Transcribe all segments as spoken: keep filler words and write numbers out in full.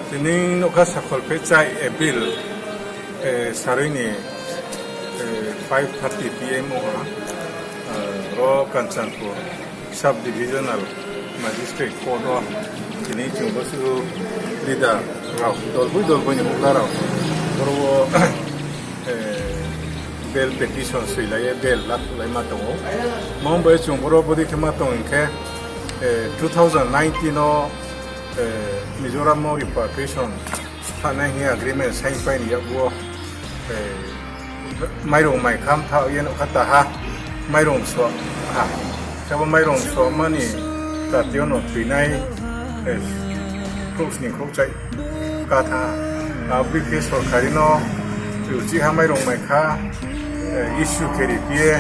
Tini nougkha sakhol phe chai April, eh, saroi ni, eh, five thirty P M ong ha, eh, ro Kanchanpur Sub Divisional Magistrate Court wo tini chung bo suh leader rao, dolboi dolboi ni houhgra rao, boro wo, eh, bail petition soilai ye bail lakhouhlaima tong ou. Mo bai chung boro bodei khe ma tong hing khe, eh, two thousand nineteen wo, eh, Mizoram wo repatriation thanai hing agreement sign pai ni yakgu wo, eh, mairung mai kha mthaoh ye nouhkha ta ha, mairung so ha. Sabo mairung so mani kati yo no thoinai, eh, khrouhsni khrouhchai katha. Abo dei khe sorkari no uchih ha mairung mai kha, eh, issue khe ri phi ye,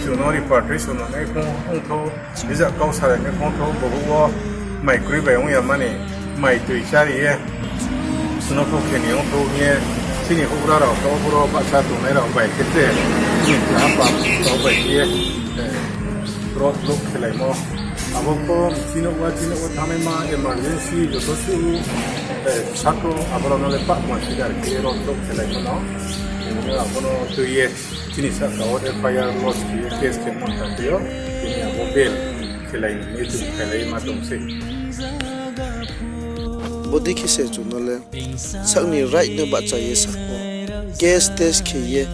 chung no repatriation no nai phung ong thou, bijak kau salai nai phung thou, bohouh wo mai kroi bai ong ya mani, mai toi chári ye, no pho khe ni ong thou hing ye, chini houhgra rao, to boro bahcha tongnai rao bai khe tre, chini keha pap rao bai khe ye, eh, road block khelaimo. Abo pho chini wa, chini wa thanngnaima emergency joto suh, eh, sakro, abo rao no le pah consider khe ye road block khelaimo no. Abo no tui ye, chini sahka wo F I R lodge khe ye case khe mon ta tui yo, tini abo bail khelai ni ye chung khelai ma tong sei. Bodei khe se chung no le, sak ni right no bahcha ye sa pho, case test khe ye,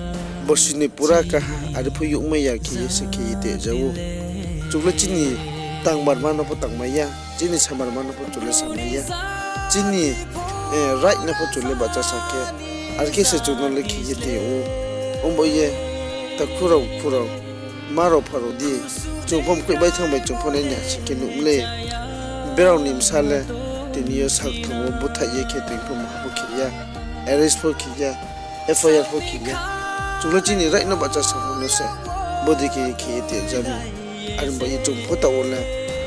borsi ni pura kaha, are pho youhmai ya khe ye se khe ye te ja ou. Chung le chini tangmarma no pho tangmai ya, chini samarma no pho chung le samai ya. Chini, eh, right no pho chung le bahcha sa khe, are khe se chung no le khe ye te ou. Ong bao ye, takhu rao, khu rao, ma rao, pha rao di, chung pho mkoih baithang bai chung pho nai ni ha sing khe nuh mlei. Brao ni bsa le, tini yo sak thang wo búthaih ye khe toing pho maha pho khe ya, arrest pho khe ya, F I R pho khe ya. Chung le chini right no bahcha sa pho no se, bodei khe ye khe ye te ja mi. Are bao ye chung pho taoh wo le,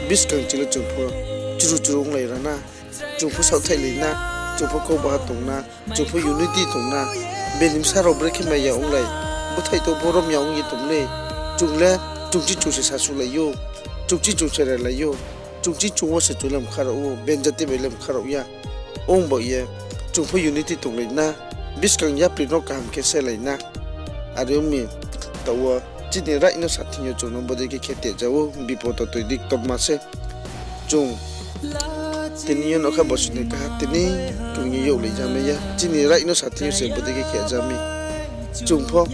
buskang ching le chung pho churu churu onglai ra na, chung pho saohthaihlai na, chung pho kau baha tong na, chung pho unity tong na, bini bsa rao brekhe maya onglai, búthaih to pho rom ya ong ye tong le, chung le, chung ching chung se sasulai ou, chung ching chung se relai ou, chung ching chung wo se chung le mkha rao ou, ben jati bai le mkha rao ya. Ong bao ye, chung pho unity tonglai na, buskang yapri no kaham khe selai na. Are ong mi, taoh wo, chini right no sa thing yo chung no bodei khe khe te ja ou, bipod toi dik tongma se. Chung, tini yo nougkha borsi ni kaha tini krung ye youhlai ja mai ya. Chini right no sa thing yo se bodei khe khe ja mi. Chung pho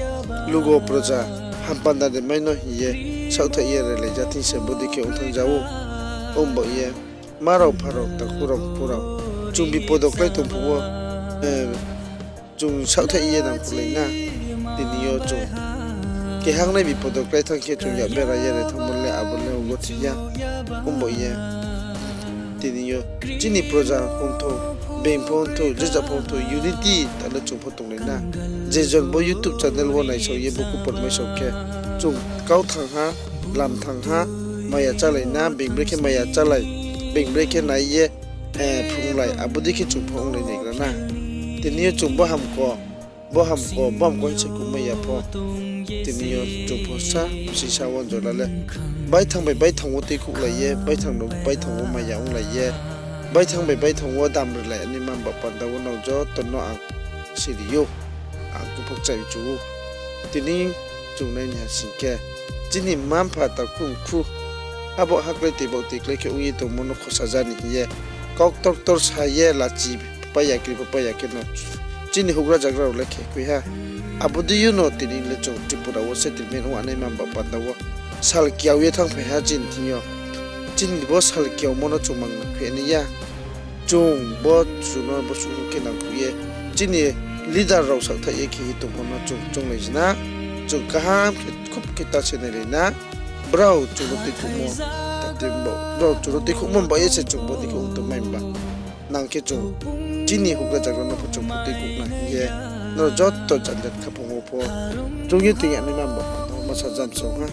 lugo proja hampanda de mai no hing ye saohthaih ye relai ja thing se bodei khe ong thanng ja ou. Ong bao ye, ma rao, pha rao, takhu rao, khu rao, chung bipod wo klái tong phuh wo, eh, chung saohthaih ye nangkhruhlai na. Tini yo chung keha ong nai bipod wo klái thanng khe chung yak bera ye rai thanngmo le abo le ong gothe ya. Ong bao ye, tini yo chini proja pho ong thou, being pho ong thou, jeja pho ong thou, unity ta le chung pho tonglai na. Je jon bo YouTube channel wo naisao ye bo khupor maisao khe, chung kau thanng ha, lam thanng ha, maya chálai na, being brekhe maya chálai, being brekhe nai ye, eh, phrunglai, abo dei khe chung pho onglai naigra na. Tini yo chung bo hamko, bo hamko, bo hamko hing se kumai ya pho. Tini yo chung pho sa, bsing sa wo jola le, baithang bai baithang wo tuikhouhlai ye, baithang no baithang wo maya onglai ye, baithang bai baithang wo dam rilai ani mamba panda wo nrao joto no ang siri ou, ang kuphuk chai chu ou. Tini chung nai ni ha sing khe, chini mma-mpha takhu mkhu, abo haklái toi baoh toi klái khe ong ye tongmo no khosa ja ni hing ye, kau ktor ktor sa ye lachi pai ya, kri pho pai ya khe no, chini houhgra zagra rao le khe khui ha. Abo dei yo no tini le chung Tripura wo settlement ong nai mamba panda wo sal kiao ye thanngphai ha chini thing yo. Chini bo sal kiaomo no chung mang nangkhui nai ya. Chung bo chung no bo suh khe nangkhui ye, chini leader rao saohthaih ye khe ye tongmo no chung chounglai jina. Chung kaham khe khub khe ta se nailai na. Brao chung no tuikhouhmo, brao chung no tuikhouhmo ba ye se chung bodei khe ong tongmai ba. Nang khe chung chini houhgra zagra no pho chung pho tuikhouh na hing ye, nrao joto janjat khaphang wo pho chung ye tong ya nai mamba panda wo masa jam song ha.